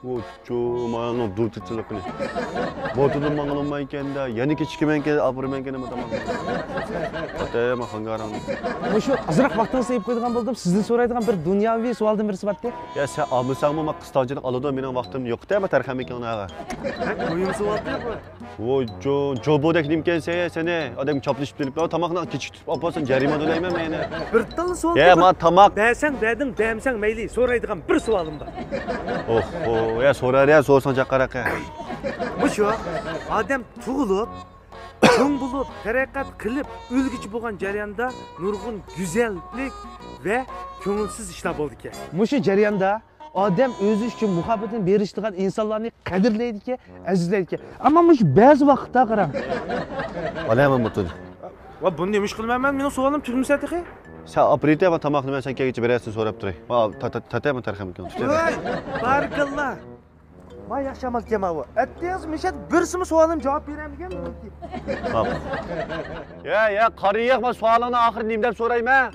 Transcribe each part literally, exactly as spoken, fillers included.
ۋوچۇ، ماڭا دۇرتىچىلىقىنى. بوتىدىن ماڭىلىمايكەن-دە، يەنە كېچىكىمەنكەن، ئاپىرىمەنكەن نېمە تاماق. ئاتايما خانگاراڭنى. مۇشۇ ئازراق ۋاقتىڭىزنى ئېلىپ قويىدىغان بولدۇم. سىزدىن سورايدىغان بىر دۇنياۋى سوئالدىن بىرسى بار ئىدى. يا، سەن ئالمىساڭمۇ، مانا قىستاڭچىلىق ئالىدۇ، مېنىڭ ۋاقتىمنى يوقىتەما تەرخەمىكىڭنى ھەغە. بەك مۇھىم سوئالدى بۇ. ۋوي، جو، جوبودەك نېمىكەنسەن يا سېنى؟ ئادەم چاپلىشىپ تۇرۇپ، تاماقنى كېچىكتۈرۈپ ئاپارساڭ جەرىمانە تۆلەيمەن مەن يەنە. بىر تال سوئال يا، ما تاماق. بەرسەڭ بەردىڭ، بەرمىسەڭ مەيلى، سورايدىغان بىر سوئالىم بار. ئوھو، يا سورار يا، سورىساڭ جاقاراق يا. مۇشۇ ئادەم تۇغۇلۇپ، چوڭ بولۇپ، تەرەققىيات قىلىپ، ئۆلگۈچە بولغان جەرياندا نۇرغۇن گۈزەللىك ۋە كۆڭۈلسىز ئىشلار بولىدىكەن. مۇشۇ جەرياندا ئادەم ئۆزى ئۈچۈن مۇھەببىتىنى بېرىشىدىغان ئىنسانلارنى قەدىرلەيدىكەن، ئەزىزلەيدىكەن. ئەمما مۇشۇ بەزى ۋاقىتتا قاراڭ. ئالايمەن بۇ تۇنى. ۋە بۇنى نېمە ئىش قىلىمەن مەن؟ مېنىڭ سوئالىم تۈگىمىسە تېخى. سەن ئاپىرىتە ۋە تاماقنى مەن سەن كەلگۈچە بىرەرسىنى سوراپ تۇراي. ۋە تا-، تا-، تاتەمە تەرخەمىكىڭ تۇتىمەن. ۋاي، بارىكاللا. ما ياخشى ئامال ئىكەن ماۋۇ. ئەتتىڭىز مىشەت بىرسىمۇ سوئالىم جاۋاب بېرەلمىگەن. يا، يا، قارىيىق، ما سوئالىڭنى ئاخىرى نېمە دەپ سورايمەن؟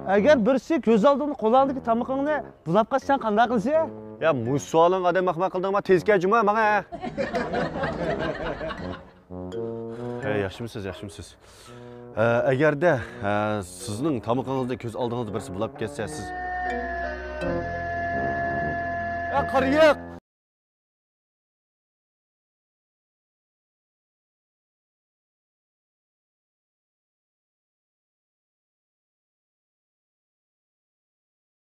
ئەگەر بىرسى كۆز ئالدىڭدا قولۇڭدىكى تامىقىڭنى بۇلاپ قاچساڭ قانداق قىلىسەن؟ يا، مۇشۇ سوئالىڭ ئادەم ئەخمەق قىلدىڭما؟ تېز كەل جۇمۇ ماڭا. ھەي، ياخشىمۇسىز، ياخشىمۇسىز؟ ھە، ئەگەردە، ھە، سىزنىڭ تامىقىڭىزنى كۆز ئالدىڭىزدا بىرسى بۇلاپ كەتسە، سىز يا قارىيىق!